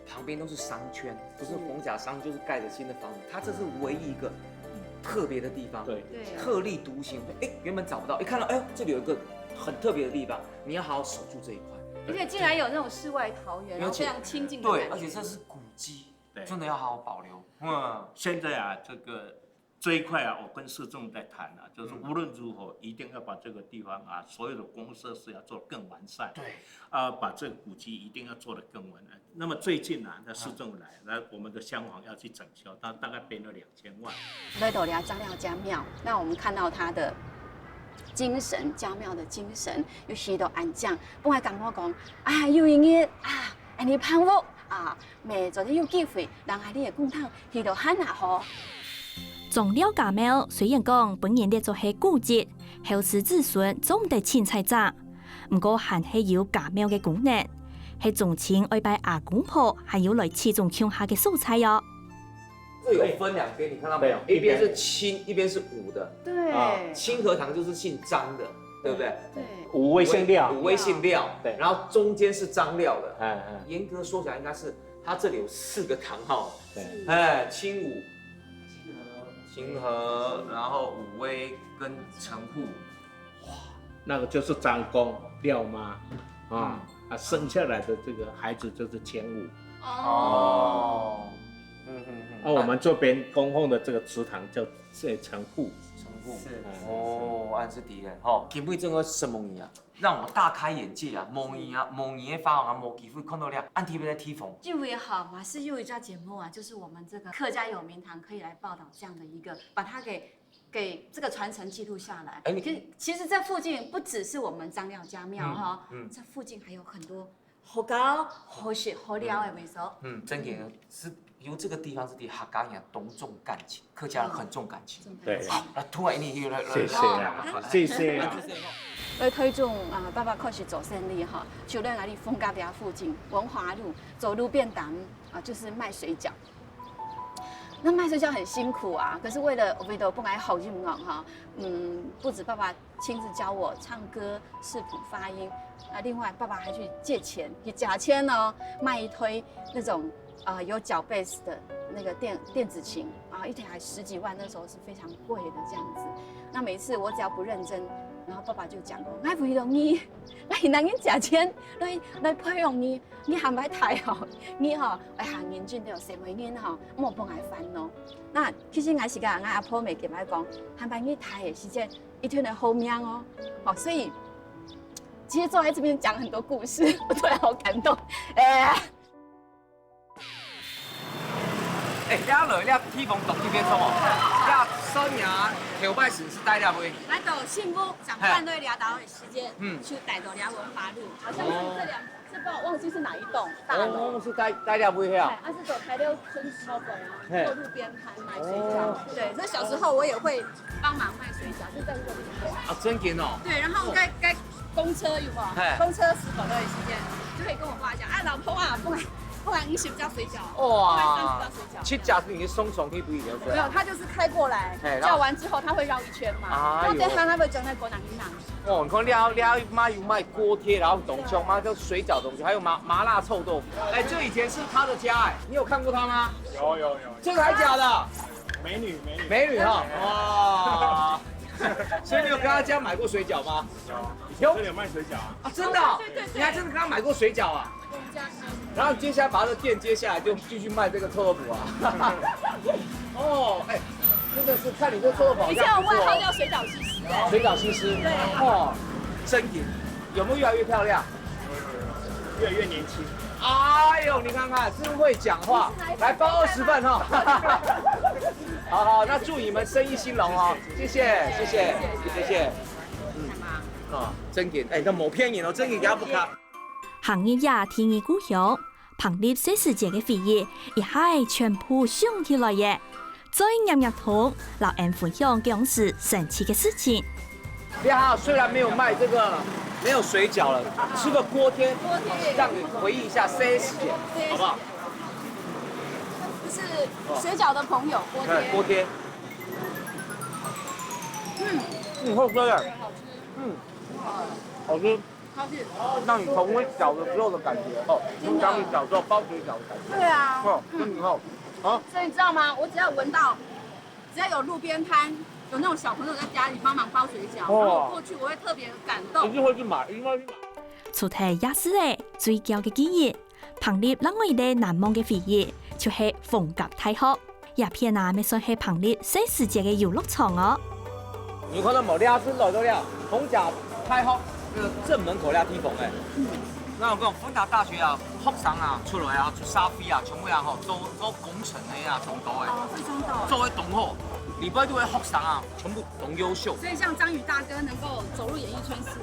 旁边都是商圈，不是逢甲商，就是盖的新的房子，它这是唯一一个特别的地方，对。对。特立独行。哎，原本找不到，一看到，哎呦，这里有一个很特别的地方，你要好好守住这一块。而且竟然有那种世外桃源，然后非常亲近的感觉。对，而且这是古迹，对。真的要好好保留。嗯。现在啊，这个这一块啊，我跟市政在谈啊，就是无论如何一定要把这个地方啊，所有的公共设施要做得更完善。对。啊，把这个古迹一定要做得更完善。那么最近啊，那市政来，那我们的厢房要去整修，它大概编了两千万。来到了张廖家庙，那我们看到它的精神，家庙的精神，有许多安静。本来感觉讲，啊，有一日啊，恁呢盼望啊，每做得有机会，让阿里的公堂去到汉啊吼。张廖家庙虽然讲分人列做係古迹，後世子孫做毋得清采者，毋過還係有家廟个功能，係宗親愛拜阿公婆，還有來聚眾共下个所在哦。这有分两边，你看到没有？一边是清，一边是武的。对，啊，清河堂就是姓张的，对不对？对，武威姓廖，武威姓廖，对然后中间是张廖的。哎哎，严格说起来，应该是它这里有四个堂号，对，哎，清武、清河，然后武威跟陈户。那个就是张公廖妈啊，啊，生下来的这个孩子就是钱武。哦，嗯嗯嗯，啊，我们这边供奉的这个祠堂叫这陈户，陈户。是哦，恁仔細个，吼，今晡日正个什么人啊？让我大开眼界啊！某年啊，某年发行啊，某几副看到了，恁特别的地方。因为哈，马上又一家节目啊，就是我们这个客家有名堂可以来报道这样的一个，把它给给这个传承记录下来。哎你其实其实这附近不只是我们张廖家庙哈，嗯这附近还有很多好搞、好食、好料的位所。嗯，真的是有这个地方是对客家人很重感情，客家人很重感情。对，啊，突然你又来，谢谢啊，谢谢啊。来推动啊，爸爸开始做生意哈，就在哪里风格比较附近文华路走路便当啊，就是卖水饺。那卖水饺很辛苦啊，可是为了为了不爱好运哦哈，嗯，不止爸爸亲自教我唱歌、视谱、发音，啊，另外爸爸还去借钱，去假钱哦，卖一堆那种啊、呃有脚 bass 的那个电电子琴啊，一台十几万，那时候是非常贵的这样子。那每次我只要不认真，然后爸爸就讲哦，我为了你，我男人假钱来来培养你，你还袂太好，你吼，哎呀，认真点，社会人吼，莫帮我烦恼。那其实我是个俺阿婆每天来讲，还把你太的时间一天的好命哦，好，所以其实坐在这边讲很多故事，我突然好感动，哎。哎，这样来，这地方到底变什么？这生涯头摆时是带了位。来到幸福，上班都要聊到的时间，嗯嗯，就带到了文华路，好像是这两，这不知道忘记是哪一栋大楼。哦，是带带了位啊。哎，他是走台六村超过啊，嘿做路边摊卖水饺。对，那小时候我也会帮忙卖水饺，就在这个地方。啊，真紧哦。对，然后该该公车有没有？嘿公车十分钟的时间，就可以跟我爸讲，哎，老婆啊，不然不然你先叫水饺，哇不然上次叫水饺。去假是你送送去不一样没有，他就是开过来嘿，然后叫完之后他会绕一圈嘛，哎呦然后再看他会讲在国南音堂。哦，你看了了妈有卖锅贴，然后东西嘛，就水饺东西，还有麻麻辣臭豆腐。哎，这以前是他的家哎，你有看过他吗？有有有，真的还假的？美女美女，美女哈，哇！所以你有跟他家买过水饺吗？有有这里有卖水饺啊，啊，真的哦、对对对对你还真的跟他买过水饺啊？我们家开然后接下来把他的店接下来，就继续卖这个臭豆腐啊。哦，哎，真的是看你这臭豆腐好以前我像不错哦。外号叫水饺西施哎。水饺西施，对哦，真的有没有越来越漂亮？越来越年轻。哎呦，你看看，真会讲话，来包二十份哈。好好，那祝你们生意兴隆哦，谢谢谢谢谢谢，嗯，啊，真紧，哎，那某片影哦，真紧给他不卡。行入夜天个故乡，彭麗細時節个回憶，一下全部想起來耶。再捏捏痛，摎俺分享當時神奇个事情。你好，虽然没有卖这个，没有水饺了，吃个锅贴，让你回忆一下这些时间，好不好？就是水饺的朋友锅贴。对，锅贴。嗯，嗯，好吃耶。嗯，好吃。好吃。让你重温小的时候的感觉哦，从小你小时候包水饺的感觉。对啊。哦，真的好。好，所以你知道吗？我只要闻到，只要有路边摊有那种小朋友在家里帮忙包水饺，哇然后我过去我会特别感动。一定会去买，一定会去买。除忒夜市个最驕个記憶，彭麗另外一個難忘个回憶，就係逢甲大學。這片啊，乜算係彭立細時節个遊樂場哦。你看到無？這係來到這逢甲大學个正門口這地方欸。那我講，逢甲大學啊，學生啊，出來啊，做社會啊，全部啊，吼，做做工程个啊，當多欸。哦，非常多。做个當好，禮拜六个學生啊，全部當優秀。所以像張宇大哥能夠走入演藝圈是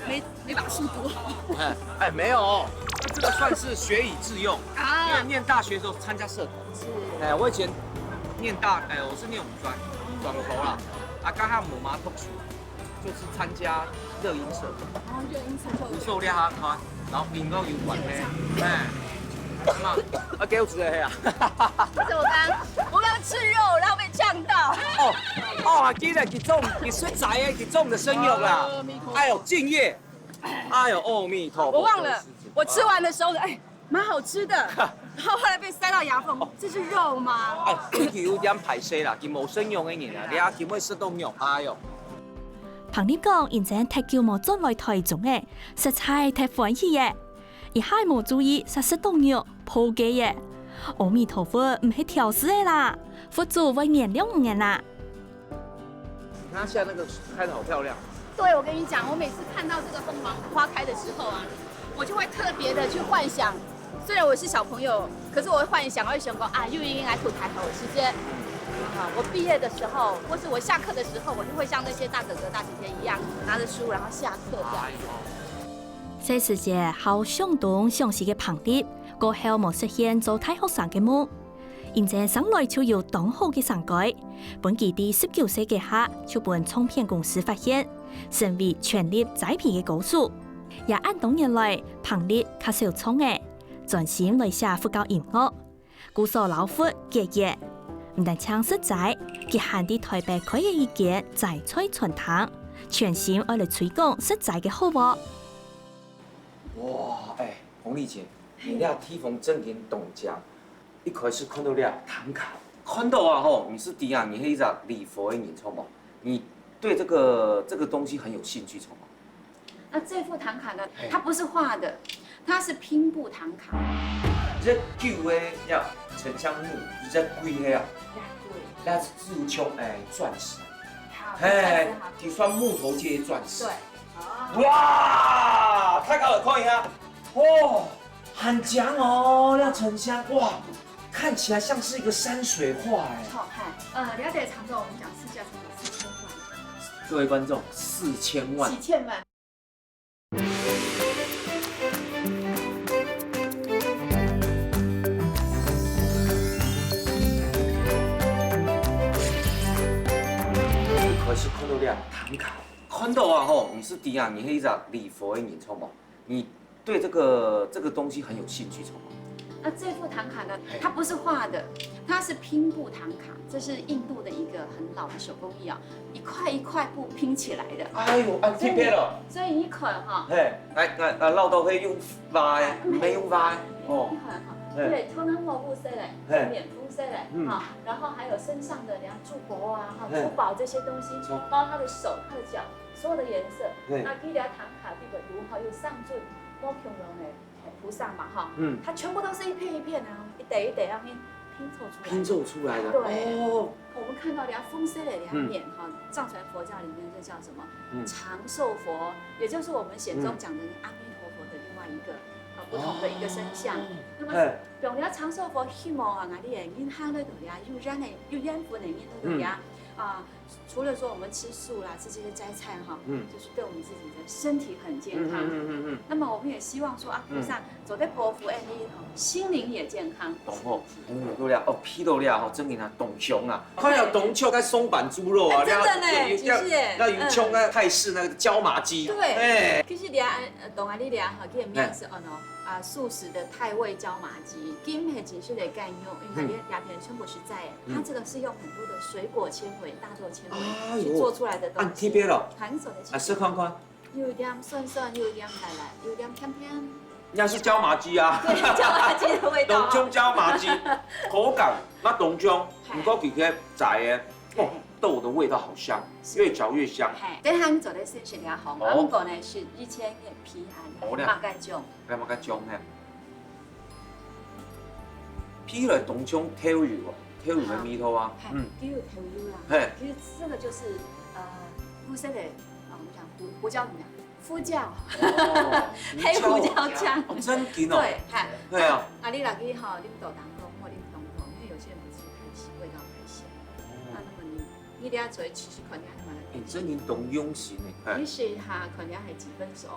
没没把它速度。哎哎，没有哦，这个算是学以致用啊。因为念大学的时候参加社团，是。哎，我以前念大，哎，我是念五专，转头啦，啊，刚好我妈特殊，就是参加热音社，哦，热音社就有。五社热音团，然后音乐有关系，哎，那么啊，给我指的黑啊。怎么办？我刚吃肉，然后被呛到。哦哦，还记得其中，其实在其中的生肉啦。哎呦，敬业。 哎呦，阿弥陀佛！我忘了，我吃完的时候，哎，蛮好吃的，然后后来被塞到牙缝，这是肉吗？哎，佢有点歹勢啦，佢無信仰个人啊，你啊，佢會食到肉，哎呦。彭立講，因為忒久無轉來台中欸，實在忒歡喜欸。一下無注意，煞食到肉，破戒欸。阿彌陀佛，毋係挑食个啦，佛祖會原諒你啦。 你看它現在那個開得好漂亮。对，我跟你讲，我每次看到这个凤凰花开的时候啊，我就会特别的去幻想。虽然我是小朋友，可是我会幻想，我会想说啊，又应该吐台好时间。啊，我毕业的时候，或是我下课的时候，我就会像那些大哥哥大姐姐一样，拿着书然后下课这样。哎呦，細時節好想東想西个彭立，過後無實現做大學生个夢。 因為生來就有當好个聲帶，分佢在十九歲該下就分唱片公司發現，成為全力栽培个歌手。也恁多年來，彭立較少唱欸，專心來寫佛教音樂，故所摎佛結緣。毋單淨食齋，佢還在台北開了一間齋菜餐廳，全心愛來推廣食齋个好哦。哇，哎，洪麗姐，你這地方正經當靚。 一開始看到這攤開，看到啊吼，你是知啊，你係一隻禮佛个人，著無？你對這個這個東西很有興趣，著無？那這副唐卡呢，嘿，它不是畫的，它是拼布唐卡。這舊个呀，沉香木，這貴个啊，呀，對。那是自從哎鑽石，好，嘿，鑽石好。你算木頭界的鑽石。對。哦。哇，太高了，看一下，哇。 很強哦，廖沉香，哇，看起來像是一個山水畫哎。好看，呃，了解長度，我們講市價差不多四千萬。各位觀眾，四千萬。四千萬。一開始看到這唐卡，看到啊吼，你是知啊，你係一隻禮佛个人，著無？ 你對這個這個東西很有興趣，著無？那這副唐卡呢，嘿，它不是畫的，它是拼布唐卡，這是印度的一個很老的手工藝啊，一塊一塊布拼起來的。哎呦，恁特別哦。所以你看哈，嘿，來來來，繞到可以用挖的，哎，毋係用挖的，哦，你看哈，嘿，對，頭那毛布色嘞，嘿，面膚色嘞，嗯，哈，然後還有身上的，你看珠寶啊，哈，嘿，珠寶這些東西，著，包括他的手、他的腳， 所有的顏色。嘿。那佢這唐卡裡背有吼，有三尊無共樣个菩薩嘛，哈，嗯，它全部都是一片一片的，一疊一疊，讓你拼湊出來。拼湊出來的，對，哦，我們看到這紅色个這面哈，嗯，藏傳佛教裡面這叫什麼？嗯，長壽佛，也就是我們顯宗講的阿彌陀佛的另外一個，呃，不同的一個身相。哦，那麼，嘿，用這長壽佛，希望啊，𠊎俚个人行路都有緣个，有緣分个人都有緣，嗯，啊， 除了說我們吃素啦，吃這些齋菜哈，嗯，就是對我們自己的身體很健康。嗯嗯嗯嗯嗯。那麼我們也希望說啊，嗯，菩薩做得保護𠊎俚心靈也健康。當好，嗯，對了，哦，皮到了吼，真的啊，當香啊！看到當香該松板豬肉啊，哎，真的呢，那有，其實耶，那有香該泰式那個椒麻雞，對，哎，其實你啊，呃，當𠊎俚啊，哈，佢个名是哦喏，啊，素食的泰味椒麻雞，佢毋係真實个雞肉，因為佢个，嗯，這片全部是齋的，嗯，它這個是用很多的水果纖維、大豆纖維， 哎喲，去做出來的東西。恁特別咯。很手的，啊，試看看。有一點酸酸，有一點辣辣，有一點甜甜。那是椒麻雞啊。對，椒麻雞的味道啊。當香椒麻雞，口感嘛當香，嘿，毋過佢个齋个，哦，豆的味道好香，是，越嚼越香。嘿，等下你做得先食了吼，哦，啊，毋過呢，係以前个皮啊，哦，了。擘个種。 該麼个醬呢？皮來當香豆油哦，豆油个味道啊，嗯，豆油豆油啦，嘿，其实这个就是呃，乌色的啊，我们讲胡胡椒怎么讲？胡椒，哦，黑胡椒酱，哦，真紧哦，对，嗨，对啊，啊，你来去哈，你们都当中或你们当中，因为有些人不是太喜味道太咸，那那么你你等下做其实肯定还蛮，哎，真紧懂用心哎，也许哈，肯定还几分熟。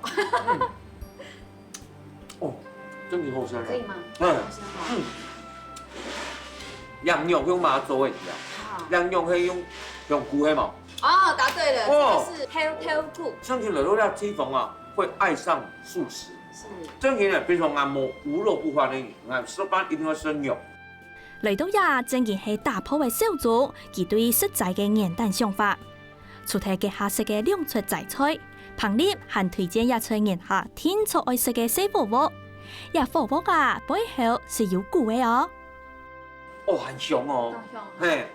哦，真个好食啊！可以吗？嗯，好吃哈。嗯，羊肉用嘛做个啊？羊肉係用用菇个嘛？哦，答对了，哦，这个是 Helltail 菇。相信来到这地方啊，会爱上素食。是，真个非常按摩，无肉不欢的，你看吃饭一定要吃肉。来到呀，正经系大炮个小组，佢对食材个原单想法。 除忒个下色个兩出齋菜，彭麗還推薦一出人客定著愛食个細火鍋。這火鍋啊，背後係有故个哦。哦，很香哦。當香。嘿，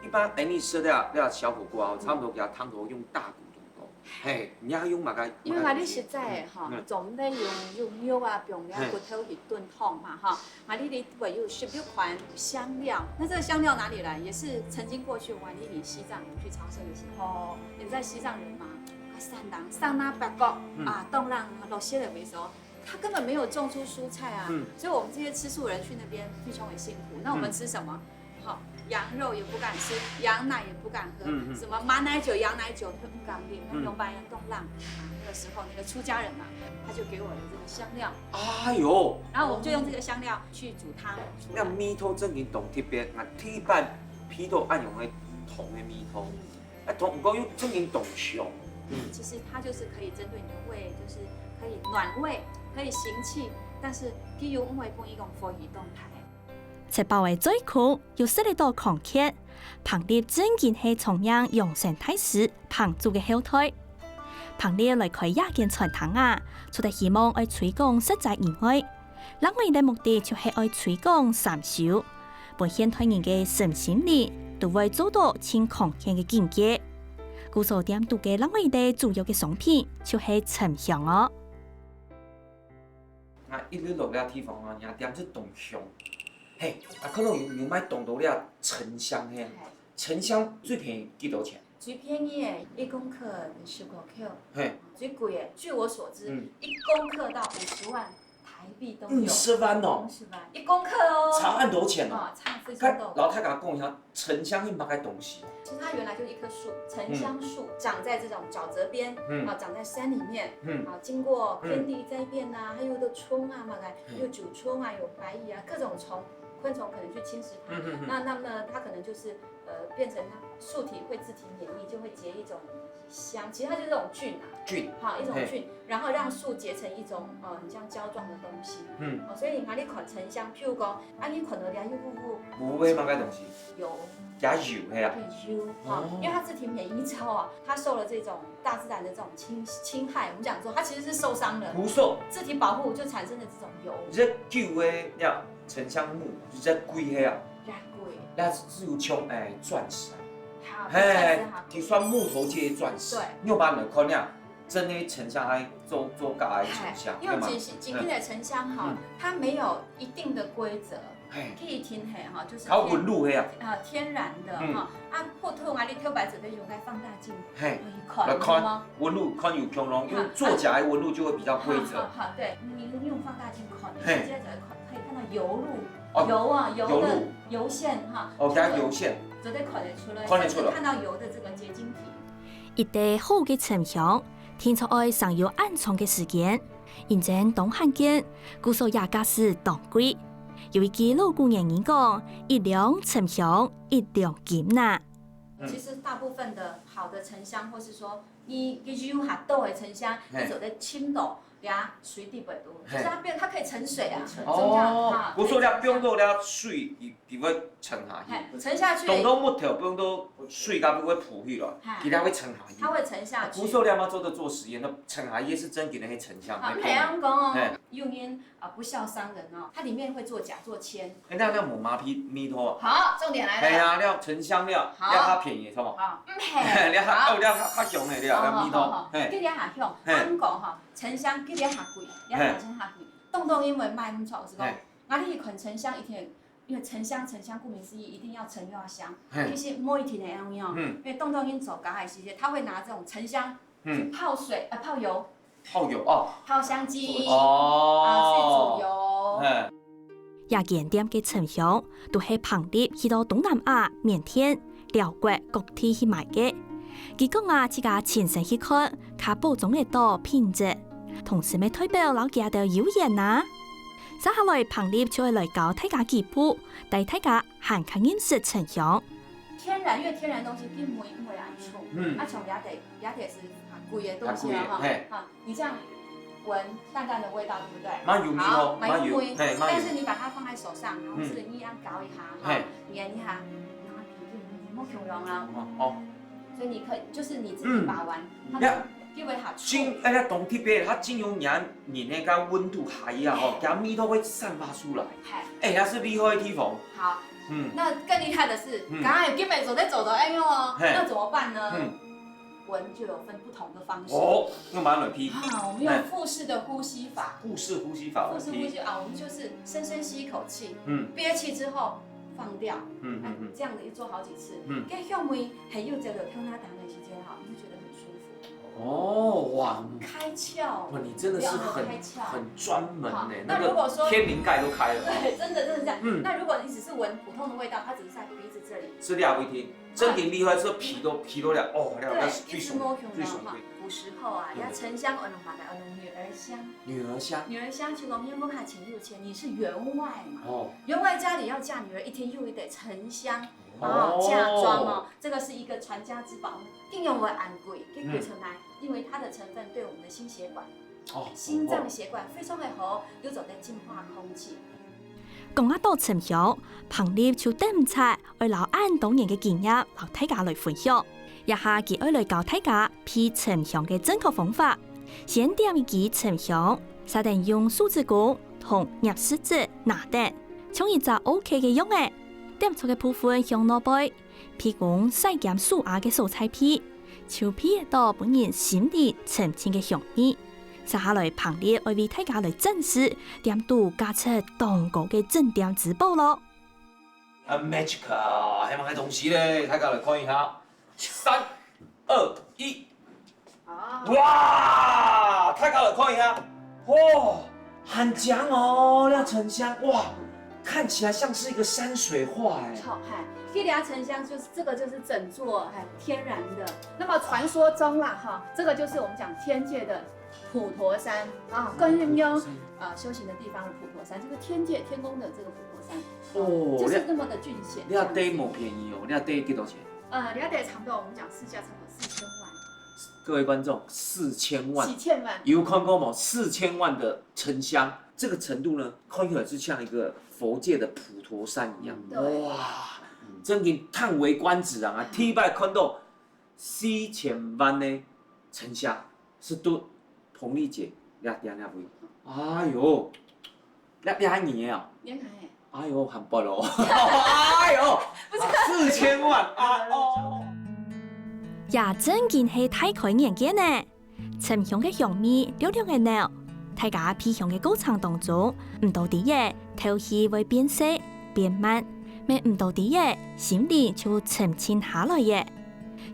一般哎，你食了了小火鍋啊，差不多給它湯頭用大骨頭，嘿，你要用麼个？因為𠊎兜實在个吼，總毋得用用肉啊，放了骨頭去燉湯嘛吼。 啊，這裡會有十六款香料，那這個香料哪裡來？也是曾經過去，我們以前西藏，我們去朝聖的時候，也在西藏人嘛，啊，山頂，山那北角啊，當然落雪的時候，他根本沒有種出蔬菜啊，所以我們這些吃素人去那邊非常的辛苦。那我們吃什麼？好，羊肉也不敢吃，羊奶也不敢喝，什麼馬奶酒、羊奶酒都不敢喝，那用白人凍浪啊，那個時候那個出家人嘛，他就給我的這個香料。哎喲，然後我們就用這個香料 去煮湯出來。該味道正經當特別，𠊎第一擺鼻著恁樣个湯个味道，啊，湯毋過又正經當香。其實它就是可以針對你的胃，就是可以暖胃，可以行氣，但是佢又毋會分你講火氣當大。食飽个嘴空，又食得到康健，彭麗正經係長命養生大師彭祖个後代。彭麗來開這間餐廳啊，除忒希望愛推廣食齋以外， 另外一個目的就係愛推廣三修，分現代人个身心靈都會做到盡康健个境界。故所店肚个另外一個主要个商品就係沉香哦。啊，一路落這地方啊，人家店係當香。嘿，啊，看到有有賣當多這沉香嘿，沉香最便宜幾多錢？ 最便宜个一公克十五塊，嘿，最貴个，據我所知，一公克到五十萬台幣都有。五十萬哦，五十萬一公克哦，差很多錢哦。啊，差非常多。老太太講一下，沉香係麼个東西？其實它原來就是一棵樹，沉香樹，長在這種沼澤邊，啊，長在山裡面，啊，經過天地災變啊，還有的蟲啊，麼个，有蛀蟲啊，有白蟻啊，各種蟲，昆蟲可能去侵蝕它。那那麼它可能就是 呃，變成它樹體會自體免疫，就會結一種香，其實它就是這種菌啊，菌，哈，一種菌，然後讓樹結成一種呃很像膠狀的東西，嗯，哦，所以你看你看沉香，譬如講，啊，你看到裡有烏烏，烏烏麼个東西？油，加油係啊，對，油，哈，因為它自體免疫之後啊，它受了這種大自然的這種侵侵害，我們講說它其實是受傷了，不受，自體保護就產生了這種油，這油个呀，沉香木，這貴係啊。 也贵。那是有像诶钻石啊，好，嘿，钻石哈，就算木头界的钻石，对，你有把它看了，真的沉下来做做个沉香，因为其实今天的沉香哈，它没有一定的规则，嘿，可以听嘿哈，就是它有纹路嘿啊，呃，天然的哈，啊，普通啊，你头白只能用个放大镜，嘿，来看，来看吗？纹路看有恐龙，因为作假的纹路就会比较规则。好，好，对，你用放大镜看，你直接可以看到油路。 哦，油啊，油的油线哈，哦，加油线，绝对看得出来，看得出来，甚至看到油的这个结晶体。一个好个沉香，定著愛生有恁長个時間，因為當罕見，故所也價數當貴。有一句老古人言講：「一兩沉香，一兩金」呐。其实大部分的好的沉香，或是说你个油下多的沉香，你做得浸到 呀，水底背肚，就是它变，它可以沉水啊，哦，不是说它放到了水，佢佢會沉下去，嘿，沉下去，等到木头放到水，佢會浮起來，嘿，佢會沉下去。它会沉下去。不是说你阿妈做的做实验，那沉下去是真正的沉下去。好，你这样讲哦，嘿，用因啊不孝商人哦，它里面会做假做签。哎，那那我麻皮咪托，好，重点来了，哎呀，要沉香料，好，要它便宜，是吗？好，嗯，嘿，你要它，哦，你要它它香的料，要咪托，嘿，给你下香，嘿，安讲哈。 沉香佢也下貴，也下真下貴。當當因為賣毋出，係講，啊，你去看沉香一定因為沉香，沉香顧名思義，一定要沉又要香。嘿。其實無一定會恁樣哦，嗯。因為當多人做假个時節，他會拿這種沉香去泡水，嗯。呃，泡油，泡油哦。泡香精，哦。啊，去煮油。嘿。這間店个沉香都係彭麗去到東南亞、緬甸、寮國各地去買个。佢講啊，自家親身去看，較保證得到品質，同時乜代表摎佢兜有緣啊。 接下來，彭麗就會來教大家幾步，帶大家還較認識沉香。天然，因為天然東西並無，並無會恁臭。嗯。啊，像這兜，這兜係較貴个東西了哈。較貴个，嘿。哈，你這樣聞淡淡的味道，對不對？蠻有味道，好，蠻有味，蠻有，嘿，蠻有。但是你把它放在手上，然後是你這樣搞一下，嗯。哈，嘿。黏一下，然後平靜，莫恐龍啊。哦，哦。所以你可以，就是你自己把玩，嗯。它就，呀。就會好臭。真，哎呀，當特別，它真有黏 人个該溫度下去啊，吼，嘿。佢味道會散發出來。嘿。哎，那是厲害的地方。好，嗯。那更厲害的是，嗯。剛剛有根本走在走的，哎呦，嘿。那怎麼辦呢？嗯。聞就有分不同的方式。哦，用馬桶來批。啊，我們用腹式的呼吸法。腹式呼吸法來批。腹式呼吸啊，我們就是深深吸一口氣，嗯。憋氣之後放掉，嗯，嗯，嗯。啊，這樣子一做好幾次，嗯。該香味還有這個透那檔的時間哈，你會覺得很舒服。 哦，哇。開竅。哇，你真的是很，開竅。很專門呢，好，那如果說，那個天靈蓋都開了。對，真的，真的這樣。嗯。那如果你只是聞普通的味道，它只是在鼻子這裡。是這位聽，真正厲害，這鼻都，鼻都了，哦，了，對，那是最爽，一直摸胸最爽，的話，對。古時候啊，嗯。要沉香，有人嘛，有人女兒香。女兒香。女兒香，就講，因為我們以前有錢，你是員外嘛。哦。員外家裡要嫁女兒，一定有一點沉香。 哦，哦。嫁妝哦，這個是一個傳家之寶，一定要會恁貴，該貴出來，嗯。因為它的成分對我們的心血管、哦，心臟血管非常的好，有助於淨化空氣。講啊到沉香，彭麗就等毋掣，愛摎恁多年个經驗摎大家來分享。這下佢愛來教大家批沉香个正確方法。先點一支沉香，續等用手指公同鑷食指拿等，像一隻O K个樣仔。點著个部分向外背， 鼻公徙兼手下个所在鼻，就鼻得到分人心靈沉靜个香味。接下來彭麗愛為大家來展示店肚價值當高个鎮店之寶囉。啊，magical，還有麼个東西咧？大家來看一下。三、二、一。 哇，大家來看一下，哇，很強哦，那沉香，哇，看起來像是一個山水畫哎。好，嗨，這個沉香就是，這個就是整座，哎，天然的。那麼傳說中啦，哈，這個就是我們講天界的普陀山啊，觀音宮，呃，修行的地方的普陀山，就是天界天宮的這個普陀山。哦，就是那麼的俊顯。這樣子。這地無便宜哦，這地幾多錢？呃，這地差不多我們講市價差不多四千萬。 各位觀眾，四千萬，四千萬。有看過無？四千萬的沉香，這個程度呢，看起來就像一個佛界的普陀山一樣。嗯，對。哇，真正嘆為觀止啊！第一擺看到四千萬的沉香，係佇彭麗姐這店這位。哎喲，這，這年啊，年輕欸。哎喲，還不錯哦。哎喲，不是。四千萬啊，哦。這真經係大開眼界呢！ 沉香个香味略略仔濃，大家鼻香个過程當中，毋多知仔，敨氣會變細、變慢，乜毋多知仔，心靈就沉靜下來了。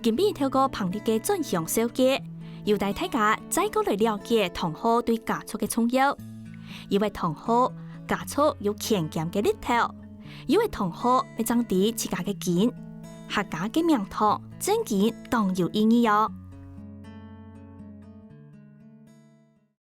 今晡透過彭麗个轉香紹介，又帶大家再過來了解糖果對家族个重要。因為糖果，家族有牽牽个力頭；因為糖果，乜正知自家个根。客家个名堂，真經當有意義哦！